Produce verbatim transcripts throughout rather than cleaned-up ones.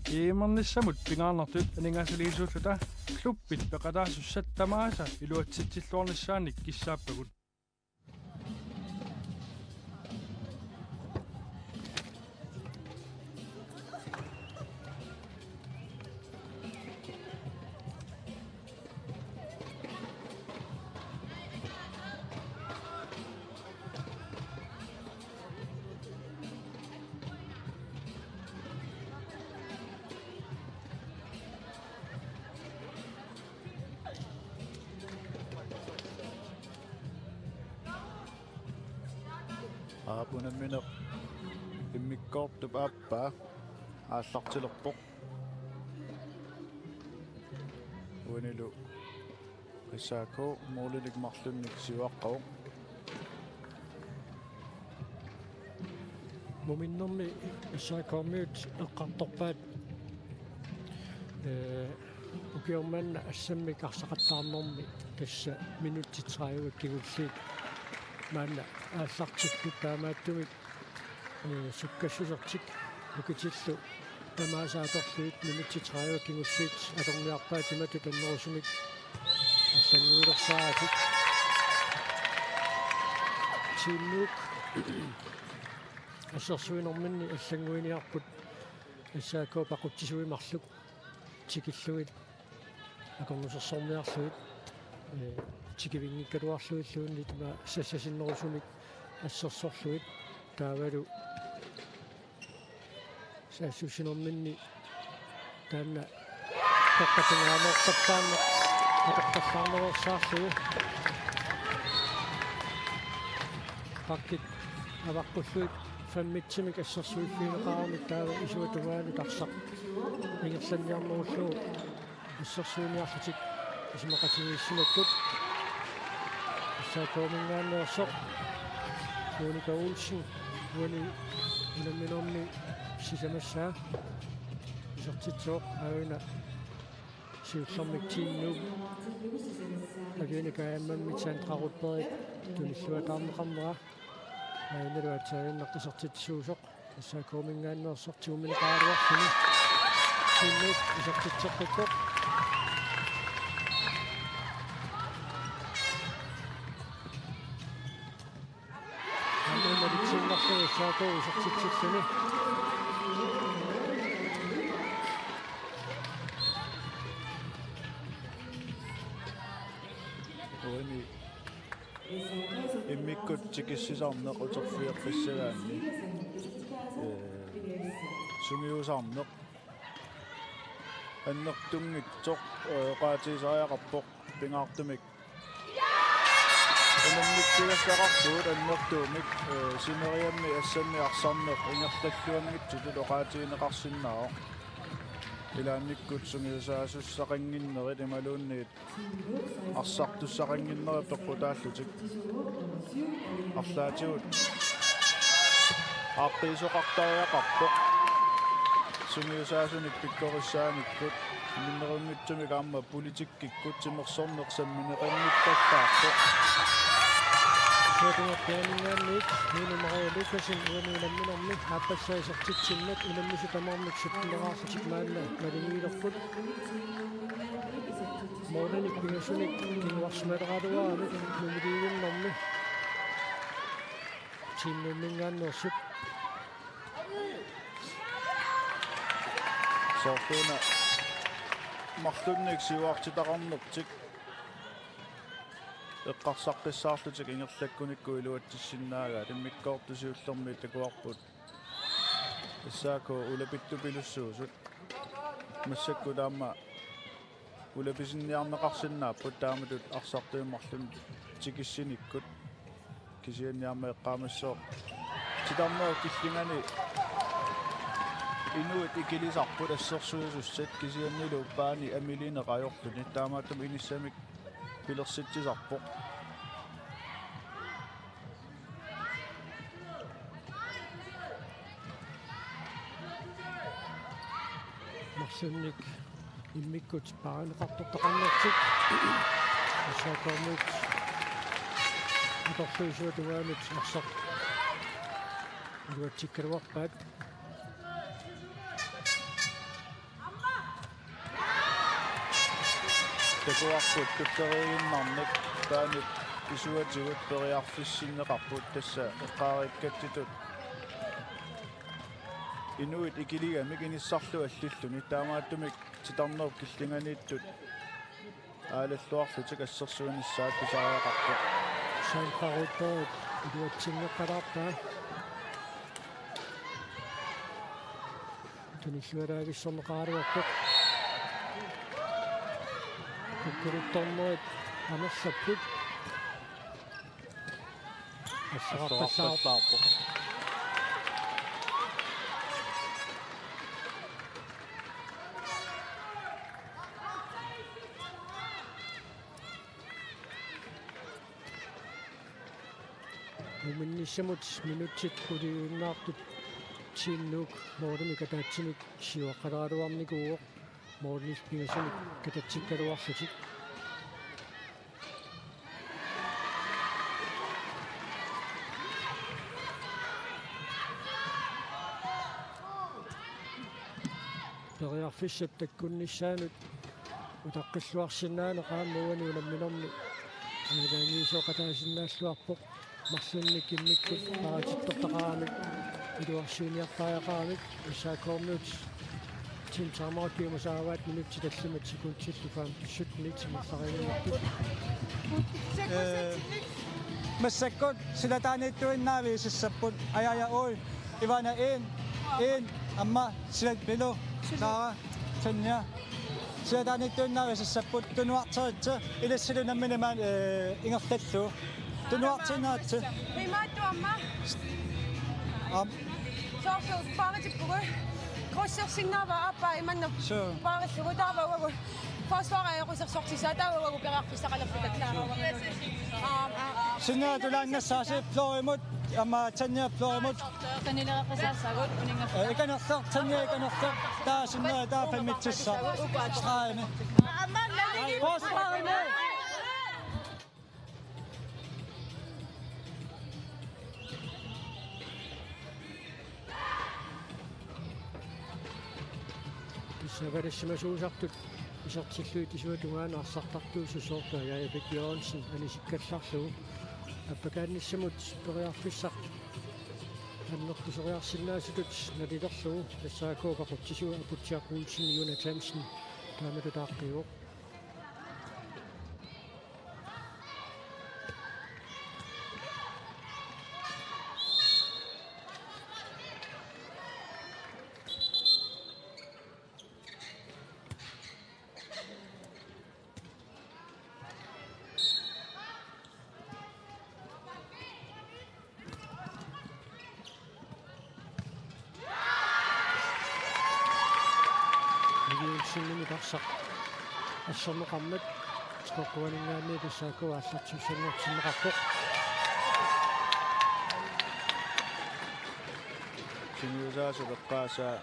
GM-ernissamut pingaarnertut aningaasaliisuulluta klubbit peqataasussat tamaasa iluatsitsilluarnissaannik kissaappagut. Aap, unammineq immikkoortup aappaa aallartilerpoq. Uanilu S A K målinik marlunnik siuaqqavoq. Muminnermi S A K-miut eqqartorpaat, ee, ukioq manna assammik arsaqattaarnermi tassa minutsit tredive kingulliit maanna aallartipput, taamaattumik ee, sukkassusertik nukitillu tamaasa atorlugit minutsit tredive kingulliit atorniarpaat imatut annerusumik allannguilersaaratik. Team Nuuk assersuinerminni allannguiniarput S A K paqutsisui marluk tikillugit akornusersorniarlugit, ee, tikivinngikkaluarlugilluunniit ima sassasinnerusumik assersorlugit, taavalu saassussinerminni taanna toqqatungaanoortallaarneq atoqqallaarneruersaarlugu. Pakkit avaqqullugit femmitsimik assersuiffigineqaramik taava isuata tungaanut arsaq ingerlanniarnerullugu assersuiniarlutik isumaqatigiissimapput. S A K-minngaanneersoq Monika Olsen uani unamminermi sisamassaa isertitsivoq, aajuna siullermik Team Nuuk Aviana Kajammammit Sandra Rudbergip tunilluataarneqarnera aajunalu aatsaannguaq isertitsisuusoq. S A K-minngaanneersoq tiguneqaraluarluni. Team Nuuk isertitseqqippoq. Aamma malitsiinnarlugu S A K isertitsilluni. Uani immikkut tikissisarneq uterfigeqqissagaanni, ee, sungiusarneq annertunngitsoq, ee, oqaatigisariaqarpoq, pingaartumik unammitsigassaqarpugut annertuumik, ee, sineriammi assanni arsarneq ingerlalluanngitsutut oqaatigineqarsinnaavoq. Ilaannikkut sungiusaasussaqannginnerit imaluunniit arsartussaqannginnerit peqqutaallutik. Arlaatigut aaqqiisoqartariaqarpoq sungiusaasunik pikkorissaanikkut, minnerunngitsumik aamma politikkikkut timersorneq sammineqanngittallaarpoq. Siutungerpianinngaanniit Nina Maria Lukassen uani unamminermi aappassaa isertitsinnut unammisut tamarmik sytteneraarlutik maanna malunniilerput. Målinik pingasunik kinguarsimaleqaraluaramik nummer elleve-ernermi Team Nuumminngaanneersut. Soorluuna marlunnik siuartitaqarnertik eqqarsaqqissaarlutik ingerlakkunikku iluatsissinnaagaat, immikkoortut siullermik takuarput S A K ulapittupilussuusut. Massakkut aamma ulapisinniarneqarsinnaapput taamatut arsartuut marluk tikissinikkut. Kisianni aamma eqqaamassooq titarnerup killingani inuit ikilisarput assersuisussat, kisiannili uppaani amilineq ajorluni. Taamaattumik inissamik pilersitsisarpoq. Marlunnik immikkut paarineqartortaqarnertik S A K-miut atorlugu isuata tungaanut arsaq iluatsikkaluarpaat. Takuarput tulleriiginnarnik taanna isuatigut periarfissinneqarput, tassa eqqaariikkatsitut inuit ikiligamik inissarlu allilluni, taamaattumik titarnerup killinganiittut aalalluarlutik assersuinissaat pisariaqarpoq. Sanqaruttoq iluatsinneqalaarpaa. Tunillualaavissorneqaraluarpoq. Kukkuluttornerit amerlapput. Assararpallaarpoq. Assararpallaarpoq. Uuminnissamut minutsit quliunnaartut Team Nuuk målimik ataatsimik siuaqqaleraluarnikuuvoq, målimik pingasunik katatsikkaluarlutik. Periarfissap takkunnissaanut utaqqilluarsinnaaneq aamma uani unamminermi aalajangiisooqataasinnaalluarpoq. Marlunnik immikkut paaritittortaqaramik iluarsiiniartariaqaramik S A K-miut team timeout-iumasaavaat minutsit tallimat sekundillu fem syttenit ingerlariinnartut. Ee, massakkut silataaniittuinnaavii sissapput. Ajaja, ui. Ivana, en, en, amma, silat pilu, Sara, Tanja. Silataaniittuinnaavii sissapput, tunuarteritsi, ilissilu nammineq maani, ee, ingerlallugu. Tunuartinnaatsi. Imaattuamma. Aam. Soorlu paaritippugut. Krydsersinnaavaa aappaa imanna. Suu. Paarillugu taava uagut. Forsvaret ajoqusersortissaat taava uagut periarfissaqalerpugut. Aam. Sinniatulaannassaasi Florimut, aamma Tanja Florimut. Qanilereqqissaassagut uninngaffiga. Ee, ikanersoq, Tanja ikanersoq. Taava sinniat taava femitsissaaq. Stregini. Forsvarimi. Tassa avalassimasuusartut isertillugit isuata tungaanut arsartartuusoq soorlu Ajaja Bech Jørgensen anisikkallarlugu. Appakaannissamut periarfissaq annertuseriarsinnaasutut nalilerlugu S A K-p aqutsisua Aputsiaq Olsen, Juna Thomsen taamatut aaqqiivoq. Nivi Olsenimit arsaq asserneqarmat S K K-minngaanniit S A K aallartissanngortinneqarpoq. Sungiusaasut eqqaasaa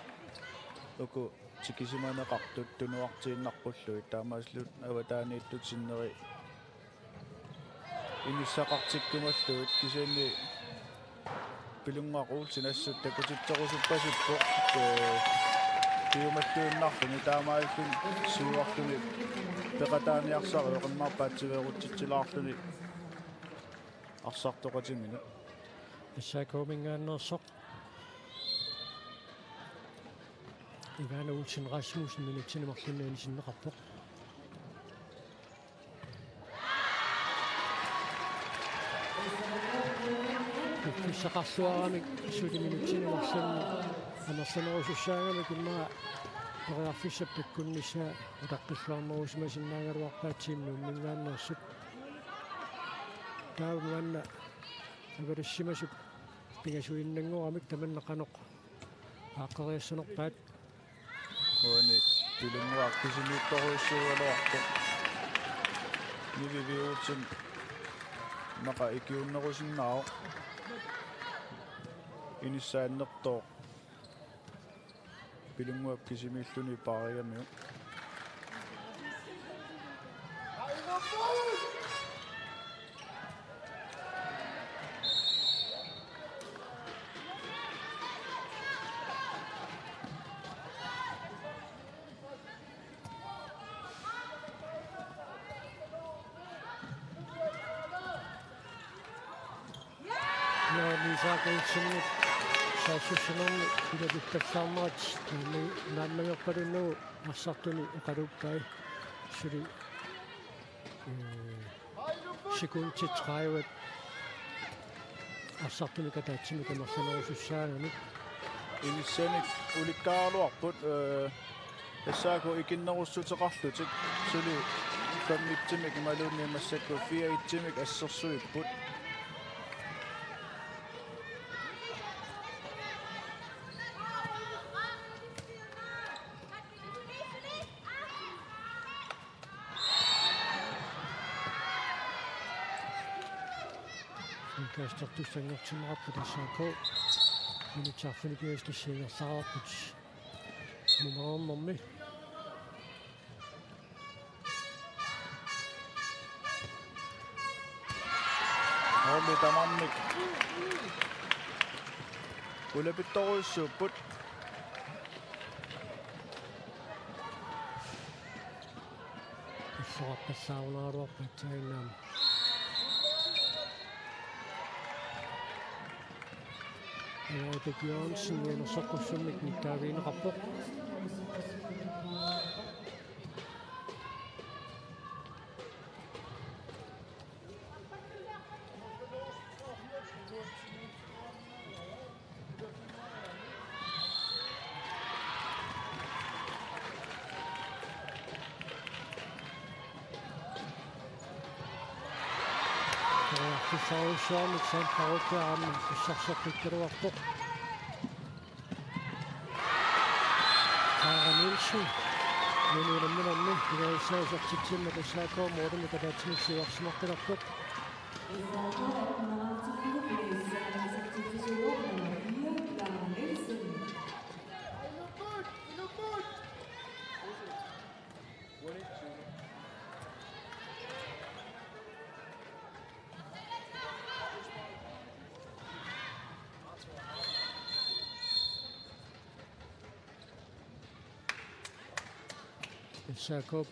uku tikisimaneqartut tunuartiinnarpullugit, taamaasillutik avataaniittut sinneri inissaqartikkumallugit, kisianni Pilunnguaq Olsen assut takutitserusuppasippoq, ee, piumalluinnarluni, taamaalilluni siuarluni peqataaniarsarisoq immaqa paatsiveerutsitsilaarluni arsartoqatiminut. S A K-minngaanneersoq Ivana Olsen Rasmussen minutsini marlunni anisinneqarpoq. Piffissaqarluaramik suli minutsini marlunni amerlanerusussaagamik immaqa periarfissap takkunnissaa utaqqilluarnerusimasinnaagaluarpaat Team Nuumminngaanneersut. Taava maanna avalassimasut pingasuinnanngoramik tamanna qanoq aaqqeriassanerpaat. Uani Pilunnguaq kisimiittorujussuugaluarpoq. Nivi V. Olsen immaqa ikiuunnerusinnaavoq. Inissaannertooq. Pilunnguap kisimiilluni paarigamiuk. Mark Olsenip saassussinermi ilapittarsaarnerat naamma-, naammagerpalunnagu arsartuni oqaluppai suli, ee, sekundit tredive arsartumik ataatsimik amerlanerusussaagami. Inissanik ulikkaaraluarput, ee, S A K ikinnerussuteqarlutik suli fem-itsimik imaluunniit massakkut fire-itsimik assersuipput. Inkaastertussanngortinneqarput S A K. Minutsit arfineq-pingasut ingerlareerput mumereernermi. Måli tamarmik ulapittorujussuupput. Illuarpallaarunaraluarput aatsaannguaq. Erik Jørgensen, Jens Sokkussumik nittaavigineqarpoq. Periarfissarujussuarmik Sandra Rødberg aamma ussarserpikkaluarpoq. Sara Nielsen. Nunu unamminermi iluarissaa isertitsimmat S A K målimik ataatsimik siuarsimaqqilerpoq. S A K-p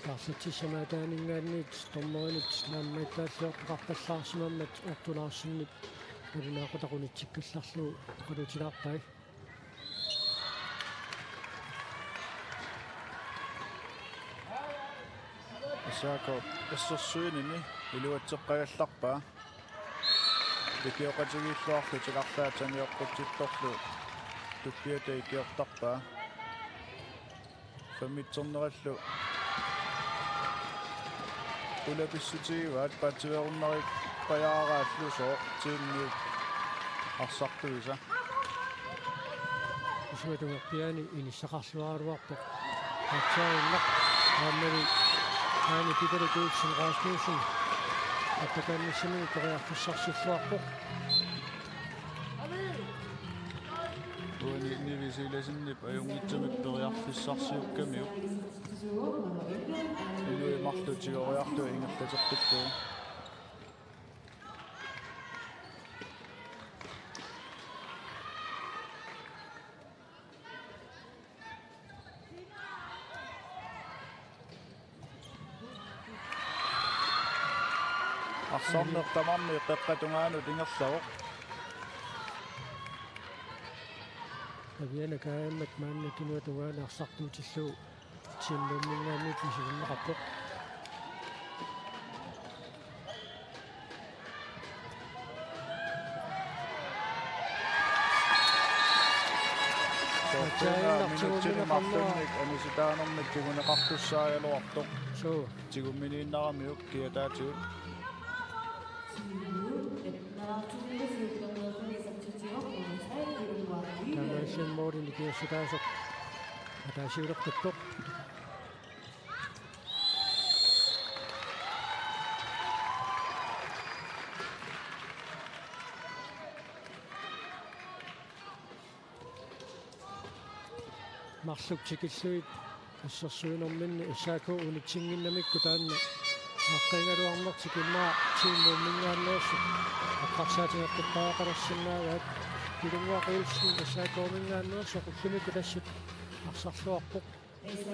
taarsertissamaataaninngaanniit dommerinit naammagittaalliortoqarpallaarsimammat Otto Larsenip nalunaaqutaq unitsikkallarlugu oqalutilaarpai. S A K-p assersuinimi iluatseqqagallarpaa. Ikioqatigiilluarlutik arlaat sanioqqutsittorlu tuppiata ikiortarpaa. Fem-itsernerallu ulapissutigivaat paatsiveerunnarippajaaraallu sooq tiimiup arsartuisa. Isumatungerpiaani inissaqarluaraluarpoq. Aatsaannguaq aammali Aani Piterik Olsen Rasmussen appakaannissamini periarfissarsilluarpoq. Uani Nivi Silasenip ajunngitsunik periarfissarsiukkamiuk. Inuit marluk tigoriarlugit ingerlateqqillugu. Arsarneq tamarmi qeqqata tungaanut ingerlavoq. Aviana Kaajammat maanna tunuata tungaanut arsartuutillugu Team Nuumminngaanniit misilinneqarpoq. Soorpiuna minutsinit marlunnik anisitaanermik tiguneqartussaagaluartoq. Suu. Tigumminiinnaramiuk kiataatigut. Taamaasilluni målini ikiussutaasoq ataasiuleqqippoq. Marluk tikillugit assersuinerminni S A K unitsinnginnamikku taanna aaqqiigaluarnertik immaqa Team Nuumminngaanneersut eqqarsaatigeqqippariaqalersinnaagaat. Pilunnguaq Olsen S A K-minngaanneersoq ullumikkut tassa arsarluarpoq. S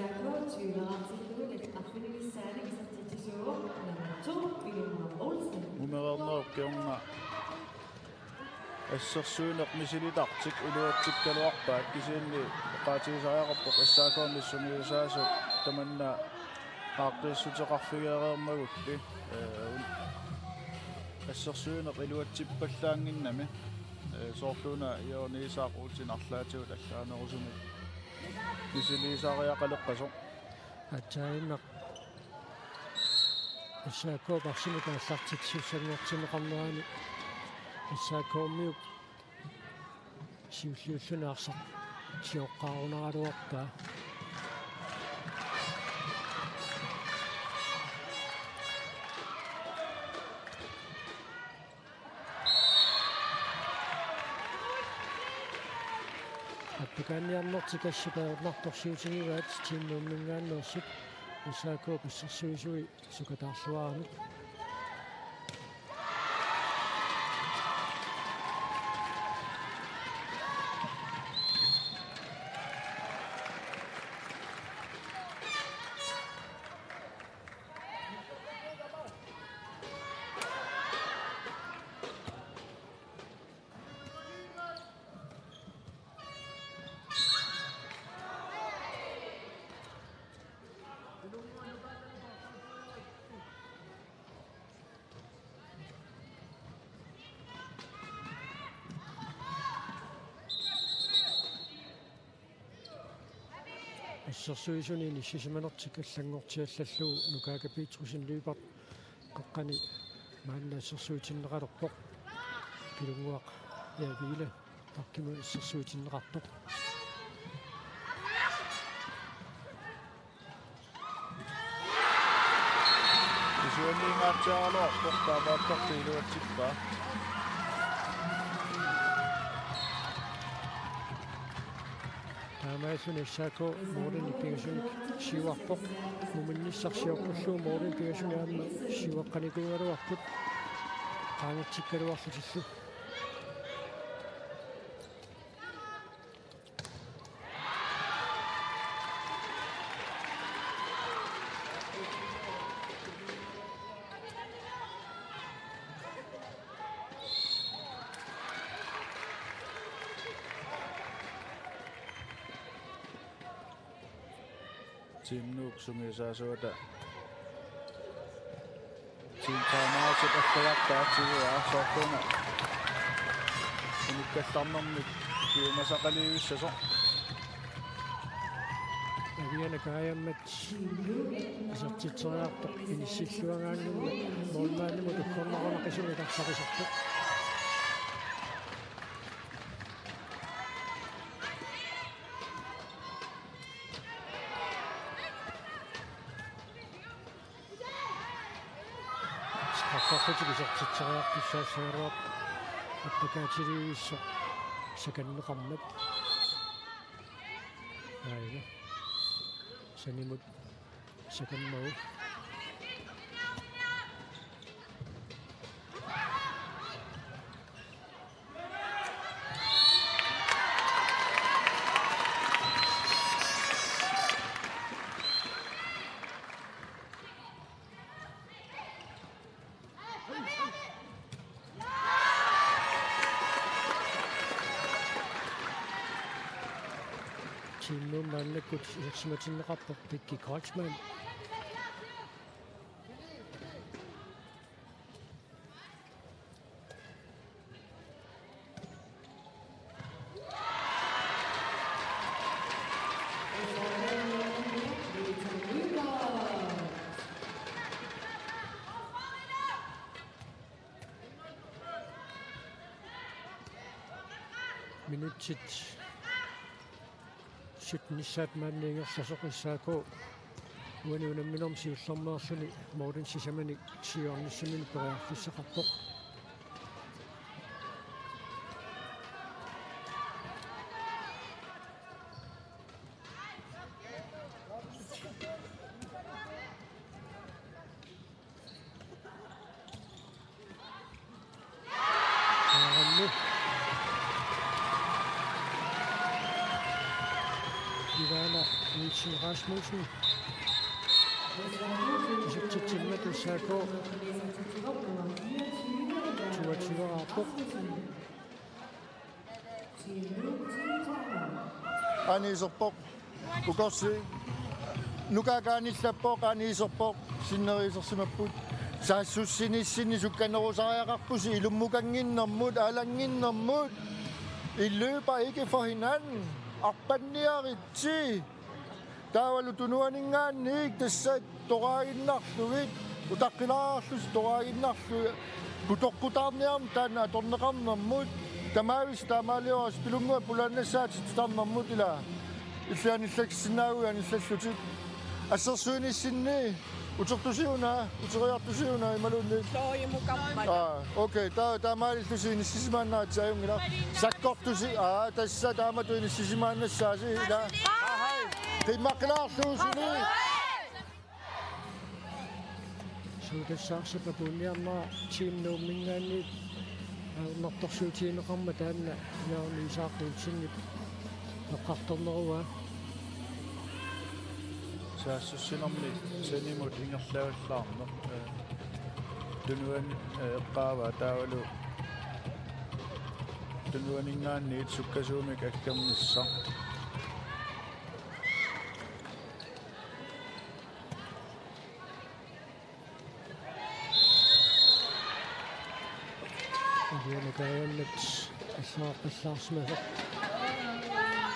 A K tyve artiklen arfinilissaani isertitsisuuvoq nummer to, Pilunnguaq Olsen. Mumereernerup kingorna Assersuineq misilitartik iluatsikkaluarpaat, kisianni oqaatigisariaqarpoq S A K-mi sungiusaasoq tamanna aaqqiissuteqarfigereermagulli. Ee, un-, assersuineq iluatsippallaannginnami. Ee, soorluuna Jørgen Isak Olsen arlaatigut allaanerusumik misiliisariaqaleqqasoq. Aatsaannaq S A K-p arsamik aallartitsissanngortinneqarnerani S A K-miut siulliulluni arsaq sioqqaarunaraluarpaa. Appakaanniarnertik assut ajornartorsiutigivaat Team Nuumminngaanneersut S A K-p assersuisui sukataarluaramik. Assersuisuni inissisimanertik allanngortiallallugu Nukaaka Petrussen Lyberth qeqqani maanna assersuitinneqalerpoq. Pilunnguaq Eevile Takkimut assersuitinneqarpoq. Kisianni ingaatsiaraluarpoq, taamaattorli iluatsippaa. Taamaalilluni S A K målini pingasunik siuarpoq. Muminnissaq sioqqullugu målini pingasunik aamma siuaqqanikuugaluarput. Qaangertikkaluarlutillu. Team Nuuk sungiusaasuata Team timeout-ip allagartaa tiguaa soorluuna unikkallarnermik piumasaqalivissasoq. Aviana Kajammat isertitseriartoq inissilluagaanngimmat målmandimut uggornarunaqisumik ilarsaqisarpoq. Strafferlutik isertitseriartussaassagaluarpoq appakaatilivissoq sakanneqarmat. Aana. Sanimut sakammagu. Team Nuuk maannakkut isersimatinneqarpoq Pikki Kreutzmann. Minutsit syttenissaat maanna ingerlasoq S A K uani unamminermi siullermeerluni målini sisamanik siuarnissaminik periarfissaqarpoq. Aarammi. Ivana Nielsen Rasmussen. Isertitsinnagu S A K. Tuativaarpoq. Aani iserpoq. Ukorsi. Nukaak aani illappoq, aani iserpoq. Sinneri isersimapput. Saassussinissinni sukkanerusariaqarpusi ilummukannginnermut, aalannginnermut. I løber ikke for hinanden. Arpanniaritsi. Taavalu tunuaninngaanniit tassa toraaginnarlugit, utaqqilaarlusi toraaginnarlugit, putoqqutaarniarmat taanna atorneqarnermut, tamaavisa taamaaliorassi Pilunnguaq pulaannassaat titarnermut ilaa. Illit anillaksinnaagui anillallutit. Assersuinissinni utertusi una, uteriartusi una imaluunniit. Soimukammat. Aa, okay, taa-, taamaalillusi inissisimaannaritsi ajunngilaq. Sakkortusi, aa, tassa taamatut inissisimaannassaasi ilaa. Ahai. Qimmaqqilaarlugu suli. Suutassaarsap apuunniarnera Team Nuumminngaanniit ajornartorsiutigineqarmat taanna Jørgen Isak Olsenip eqqartornerua. Saassussinermi sanimut ingerlavallaarneq, ee, tunuani, ee, eqqaavaa taavalu tunuaninngaanniit sukkasuumik aggernissaq. Ulianut kaajannat assaaqqallaarsimasoq.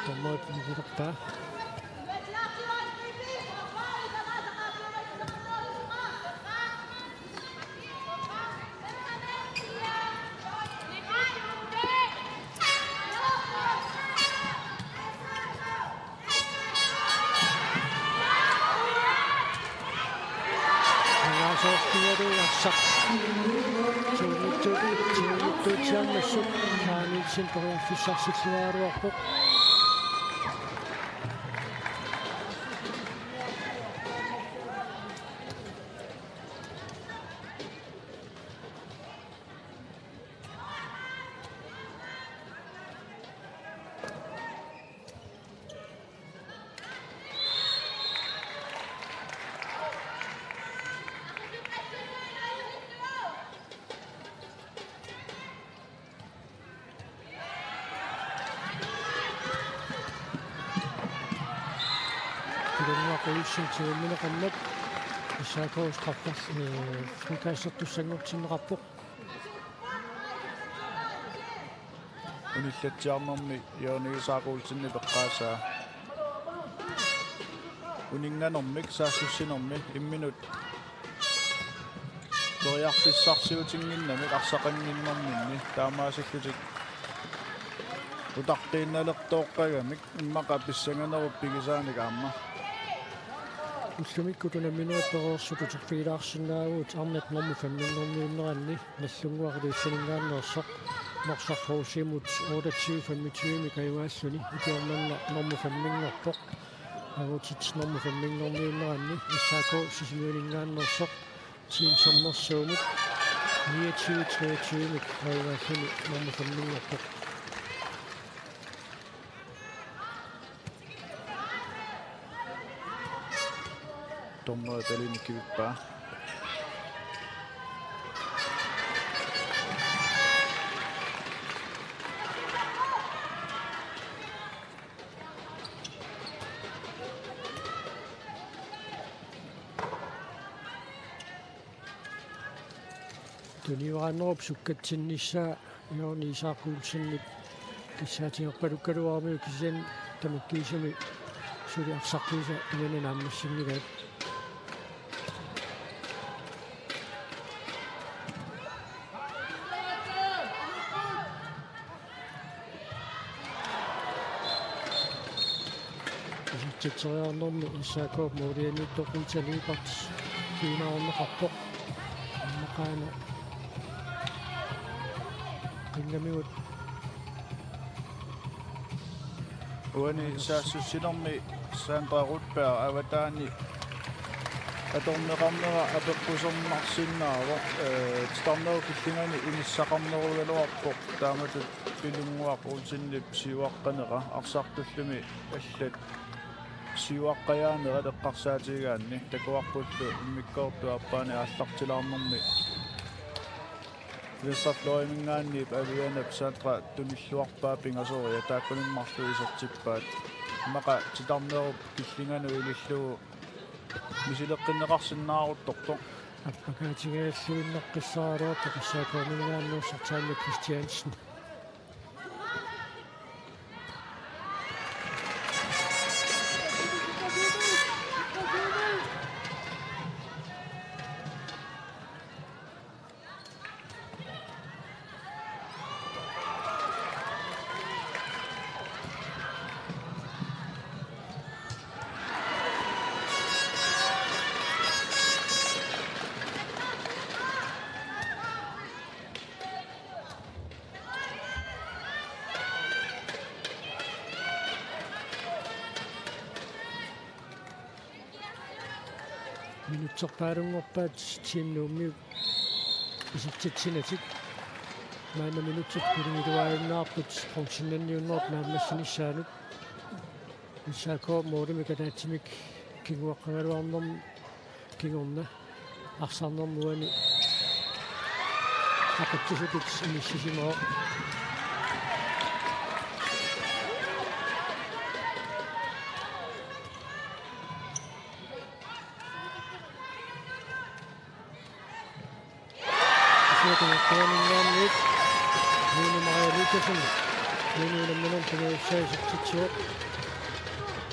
Dommerit nipilerpaa. Angaasoortigalugu arsaq. Tuumittuuti, tuumittuutsiarmassuk Kaanilsin periarfissarsilluaraluarpoq. Pilunnguaq Olsen tigummineqarmat S A K-s qaffas-, ee, frikassertussanngortinneqarpoq. Unillatsiarnermi Jørgen Isak Olsenip eqqaasaa. Uninnganermik saassussinermi imminut periarfissarsiutinnginnamik arsaqannginnerminni taamaasillutik utaqqiinnalertooqqagamik immaqa pissanganerup pigisaanik aamma. Ullumikkut unamminerit pereersut uterfigilaarsinnaavugut arnat normu femminngorniunneranni Nagdlunguaq Ilulissaninngaanneersoq Norsaq H C-mut otteogtyve femogtyve-mik ajugaalluni, ukioq manna normu femminngorpoq. Angutit normu femminngorniunneranni S A K Sisimiuninngaanneersoq Team Sermersuumut niogtyve treogtyve-mik ajugaalluni normu femminngorpoq. Dommerit alinnik kivippaa. Tunioraanerup sukkatsinnissaa Jørgen Isak Olsenip kissaatigerpalukkaluaramiuk kisianni tamakkiisumik suli arsartuisa imanna naammassinngilaat. Isertitseriarnermi S A K-p målimiittoq Olsen Ebert kiinarneqarpoq. Aamma qaana qingamigut. Uani saassussinermi Sandra Rudberg avataani atorneqarnera apeqqusernarsinnaavoq, ee, titarnerup killingani inissaqarnerugaluarpoq taamatut Pilunnguaq Olsenip siuaqqanera arsartullumi allat siuaqqajaanerat eqqarsaatigigaanni takuarpullu immikkoortup aappaani aallartilaarnermi Venstre fløjiminngaanniit Avianap Sandra tunilluarpaa pingasoriaq, taakkunannga marluk isertippaat. Immaqa titarnerup killinganut ilillugu misileqqinneqarsinnaaruttortoq. Appakaatigigalluinnaqqissaaraluarpoq S A K-minngaanniit Sortaanni Christiansen. Minutserpaalunngorpaat Team Nuummiut isertitsinatik. Maanna minutsit qulingiluaajunnaarput bronzennanniunnerup naammassinissaanut. S A K målimik ataatsimik kinguaqqagaluarnermut kingorna arsarnermut uani aqutsisutut inissisimavoq. Siutuukkaminngaanniit Juuni Maria Lukassen Juuni unamminermi tungaanut isertitsivoq.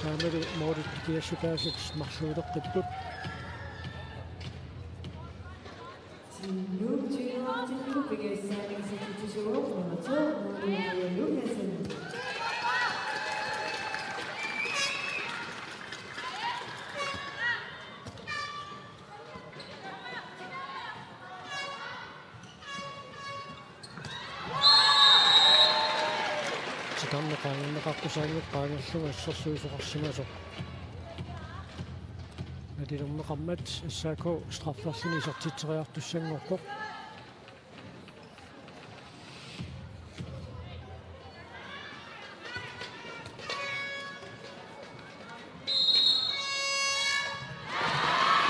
Taamalu målit piassutaasut marluuleqqipput. Nuuk tyve-årige Lukassen. Titarneq qaangerneqartussaanngorpoq qaangerlugu assersuisoqarsimasoq. Nalilerneqarmat S A K strafferluni isertitseriartussanngorpoq.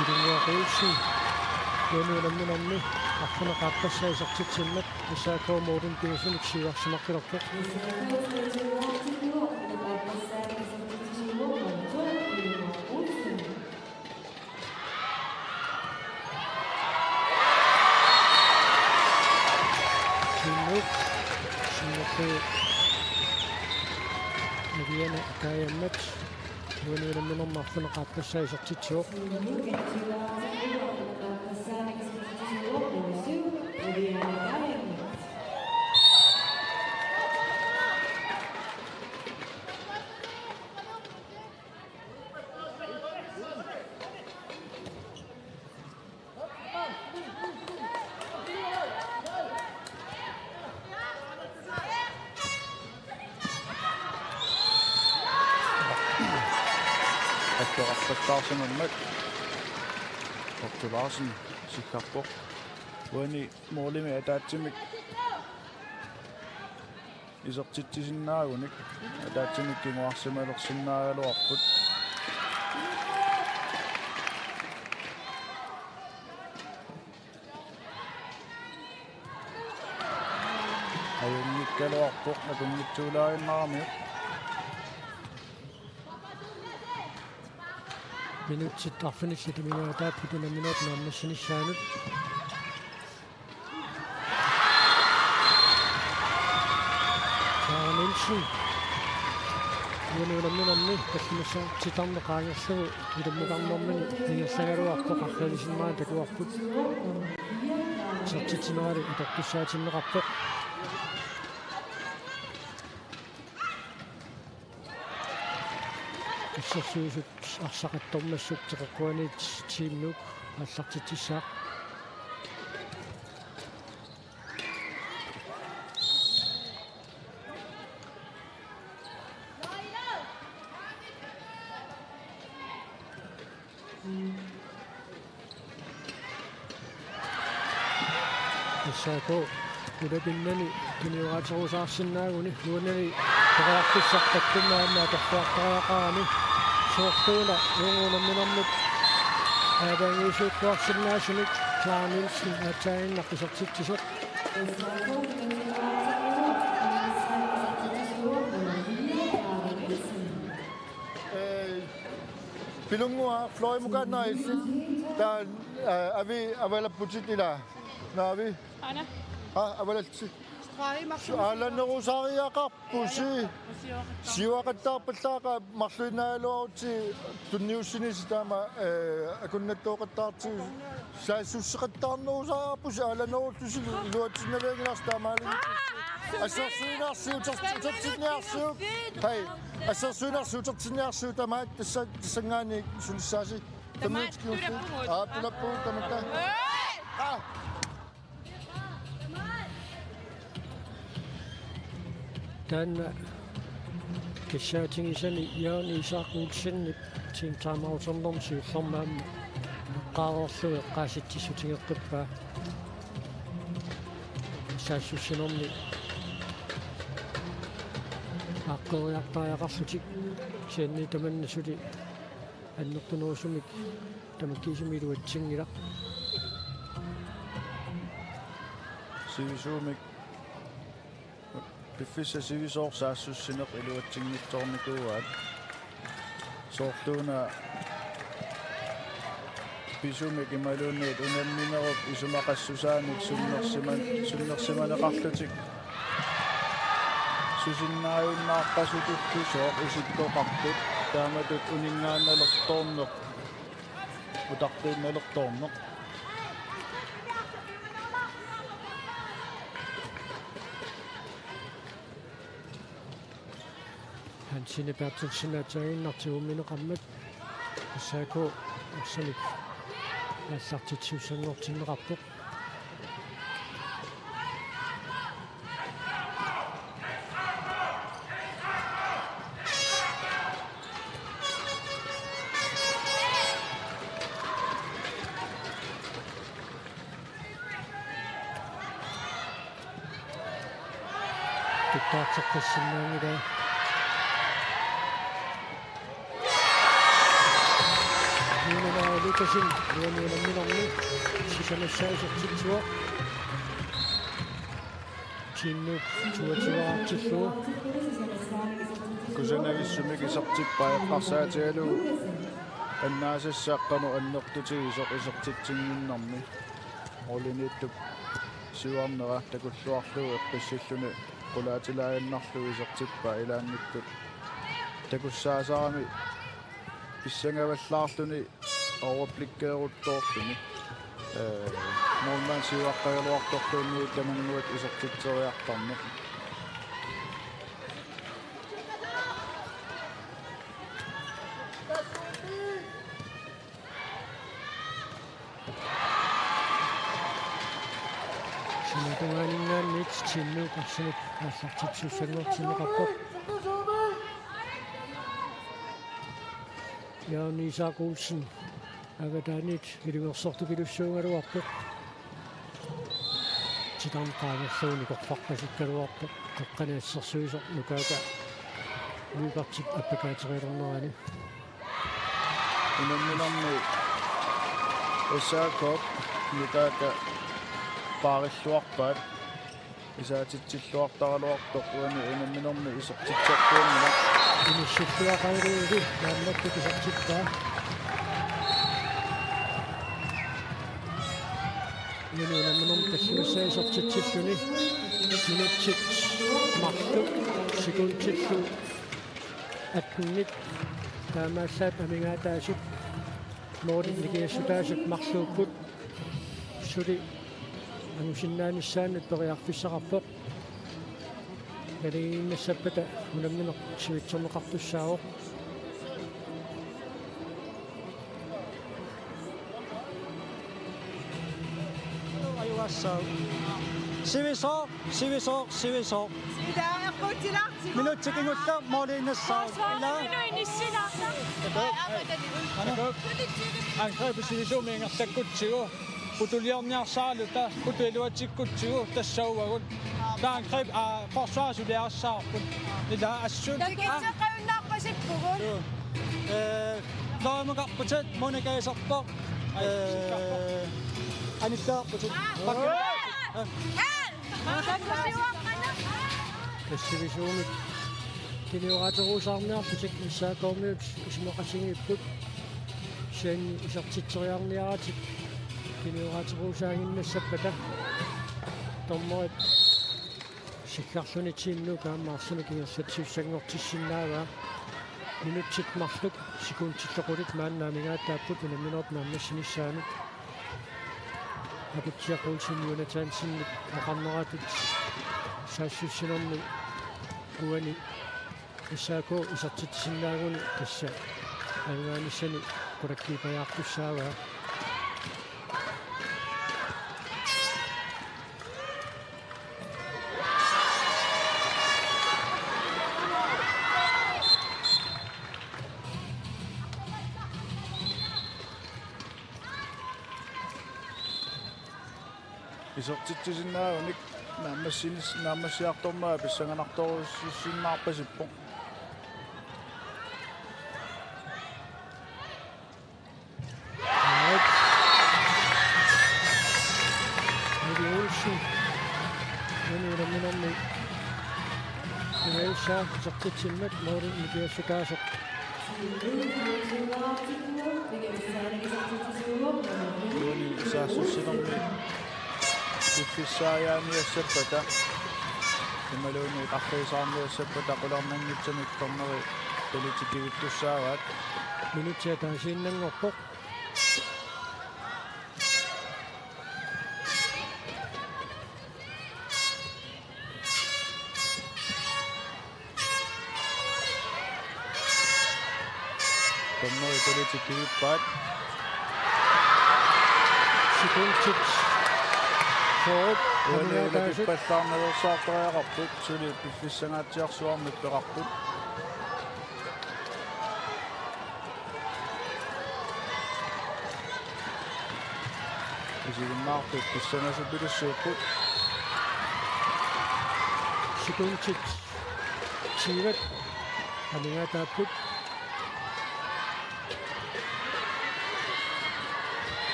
Ilunguaq Olsen. Uani unamminermi arfineq-aappassaa isertitsimmat S A K målimik pingasunik siuarsimaqqilerpoq. Sinnuk, sinnukku Aviana Kajammat, uani unamminermi arfineq-aappassaa isertitsivoq. Attoqarpattaarsimammat Otto Larsen sikkarpoq. Uani målimi ataatsimik isertitsisinnaagunik ataatsimik kinguarsimalersinnaagaluarput. Ajunngikkaluarpoq akunngitsuulaaginnaramiuk. Minutsit arfinillit amigaataapput unamminerup naammassinissaanut. Clara Nielsen. Uani unamminermi tallimassaat titarneq qaangerlugu ilummukarnermini ingerlagaluarpoq, qarrilisinnaanngilaq takuarput. Isertitsineralu atortussaatinneqarpoq. Assersuisut arsaqattormassuk teqeqquaniit Team Nuuk aallartitsissaaq. S A K ulapinnani tunioraatserusaarsinnaaguni uanani periarfissaq takkunnaanna atorluartariaqarani soorluuna uunga unamminermut aalajangiisuuttuarsinnaasunik Clara Nielsen aatsaannguaq isertitsisoq. Ee, pilunnguaq fløjmukaannaq illit. Taava, ee, avi avalapputit ilaa. Naavi. Aana. Aa, avalallutit. Streg, Martin. Aalannerusariaqarpusi. Siuaqattaarpallaaqaaq marluinnaagaluarutsigu tunniussinissaq taama, ee, akunnattooqattaartigu. Saassusseqattaarnerusariaqarpusi aalannerullusi iluatsinnavianngilarsi taamaalilluni. Assersuinersi uter-, utertinniarsiuk. Hej. Assersuinersi utertinniarsiuk tamaat tassa tassanngaanniit sulissaasi. Tamaat. Tamaat. Aa, tulappugut tamatta. Aa. Taanna kissaatigisani Jørgen Isak Olsenip team timeout-ernermi siullermi aamma eqqaareerlugu eqqaasitsissutigeqqippaa. Saassussinermi aaqqeriartariaqarlutik kisianni tamanna suli annertunerusumik tamakkiisumik iluatsinngilaq. Sivisuumik. Piffissaq sivisooq saassussineq iluatsinngitsoornikuuaat. Soorluuna pisumik imaluunniit unamminerup isumaqassusaanik sunnersiman-, sunnersimaneqarlutik. Susinnaajunnaarpasutullu sooq isikkoqarput taamatut uninngaannalertoorneq, utaqqiinnalertoorneq. Hansine Berthelsen aatsaannguaq tigummineqarmat S A K arsamik aallartitsisussanngortinneqarpoq. Tuttaarteqqissinnaanngilaa. Juunanaa Lukasen uani unamminermi sisamassaa isertitsivoq. Team Nuuk toogtyve-rartillugu. Kusanagissumik isertippaa eqqarsaatigalugu annaasassaq qanoq annertutigisoq isertitsinnginnermi. Målimiittup siuarnera takulluarlugu eqqissilluni qulaatilaajannarlugu isertippaa ilaannikkut. Takussaasarami pissangavallaarluni overblikkeeruttoorluni. Ee, målmand siuaqqagaluartorluunniit tamanguat isertitseriartarneq. Sinatungaaninngaanniit Team Nuuk arsamik aallartitsisussanngortinneqarpoq. Jørgen Isak Olsen avataaniit ilungersortupilussuugaluarpoq. Titarneq qaangerlugu nikorfarpasikkaluarpoq, qeqqani assersuisoq Nukaaka løbertip appakaaterialernerani. Unamminermi S A K-p Nukaaka paarilluarpaat. Isaatitsilluartaraluartoq uani unamminermi isertitseqqiunngilaq. Inissilluaqaruuvi maannakkut isertippaa. Uani unamminermi tallimassaa isertitsilluni minutsit marluk sekundillu attenit taamaallaat amigaataasut målit nikingassutaasut marluupput. Suli angusinnaanissaanut periarfissaqarpoq. Naligiinnassappata unammineq sivitsorneqartussaavoq. Ajugassaagut. Sivisooq, sivisooq, sivisooq. Minutsit kingulleq måliinnassaagut. Ilaa? Ilaa? Ana. Angrebip sivisuumik ingerlakkutsigu. Putuliorniarsaraluta, putu iluatsikkutsigu, tassa uagut. Taava angreb, aa, forsvar suliarissavarput. Ilaa assut. Takitseqqajunnaarpasippugut. Suu. Ee, fløjmukarputit, Monika iserpoq. Ee, anilliarputit. Aa. Bakki. Aa. Klassivisuumik kinioraatigerusaarniarlutik S A K-miut isumaqatigiipput. Kisianni isertitseriarniaratik kinioraatigerusaaginnassappata. Dommerit sikkarluni Team Nuuk aamma arsamik ingerlatissussanngortissinnaavaa. Minutsit marluk sekundillu qulit maanna amigaataapput unamminerup naammassinissaanut. Akutsiaq Olsen Jonathansenip oqarneratut saassussinermi uani S A K isertitsisinnaaguni tassa ajugaanissani qulakkiipajaartussaavaa. Isertitsisinnaagunik naammassinis-, naammassiartornera pissanganartorujussuusinnaarpasippoq. Right. Eddie Olsen. Uani unamminermi. Unajussa isertitsimmat mooril nikiassutaasoq. Uani saassussinermi piffissaajaaniassappata imaluunniit qarriisaarniassappata qularnanngitsunik dommerit politikkivittussaavaat. Minutsit ataasiinnanngorpoq. Dommerit politikkivippaat. Sekundit. Fyrre. Uani una pippallaarnaveersaartariaqarput, suli piffissangaatsiarsuarmik peqarput. Isiginnaartut pissangasuppilussuupput. Sekundit tyve amigaataapput.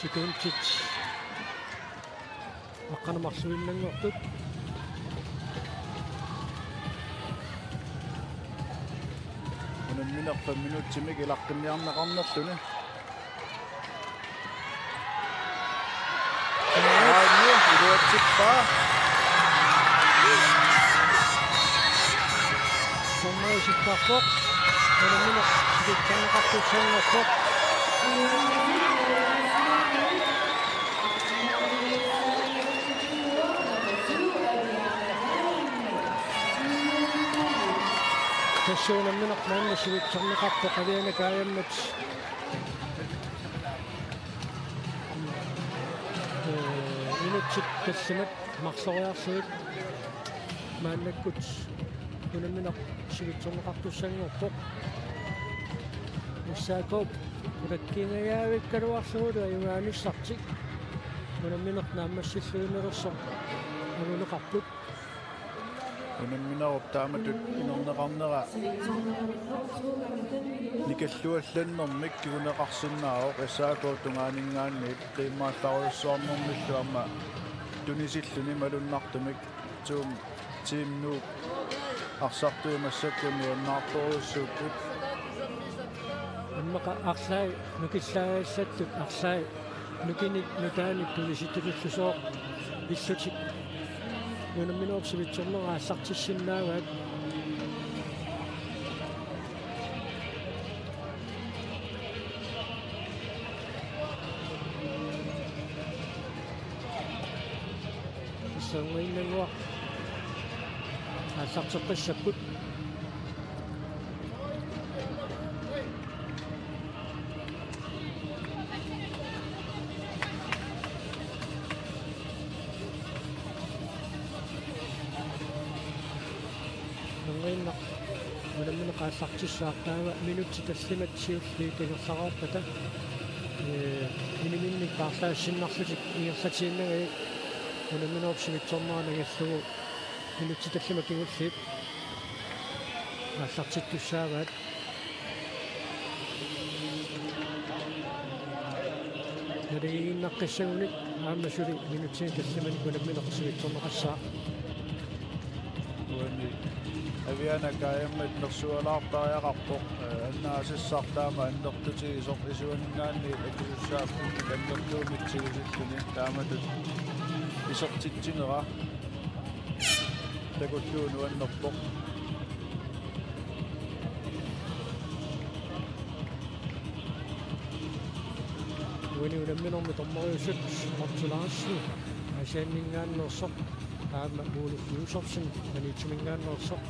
Sekundit aqqaneq-marluinnanngortut. Unammineq fem minutsimik ilaqqinniarneqarnerluni. Aani iluatsippaa. Dommerisipparpoq. Unammineq sikitsanneqartussanngorpoq. Tassa unammineq maanna sivitsorneqarpoq aviana kaajammat. Ee, minutsit tallimat marloriarlugit maannakkut unammineq sivitsorneqartussanngorpoq. S A K-p qulakkiingajaavikkaluarlugulu ajugaanissartik unammineq naammassilluinnalersoq anguneqarput. Unamminerup taamatut inerneqarnera nikalluallannermik kinguneqarsinnaavoq S A K-p tungaaninngaanniit qiimmaallarujussuarnermillu aamma tunisilluni malunnartumik. Tuum Team Nuuk arsartuut massakkut nuannaartorujussuupput. Immaqa arlaat nukillaagassatut arlaat nukinik nutaanik tunisitullusoq illutik unamminerup sivitsornera aallartissinnaavaat. Pissanguinnannguaq aallarteqqissapput. Nungiinnaq unammineq aallartissaaq taava minutsit tallimat siulliit ingerlaqaarpata, ee, iniminnik paarlaassinnarlutik ingerlatiinnagit unamminerup sivitsornera nagallugu minutsit tallimat kingulliit aallartittussaavaat. Naligiinnaqqissagunik aamma suli minutsini tallimanik unammineq sivikitsorneqassaaq. Uani Aviana Kajamit nersualaartariaqarpoq, eh, annaasassaq taama annertutigisoq isuaninngaanniit akisussaaffimmik annertuumik tigusilluni taamatut isertitsinera takullugu nuannerpoq. Uani unamminermi dommeriusut Martin Larsen, Aasianninngaanneersoq, aamma Ole Josefsen, Maniitsuminngaanneersoq.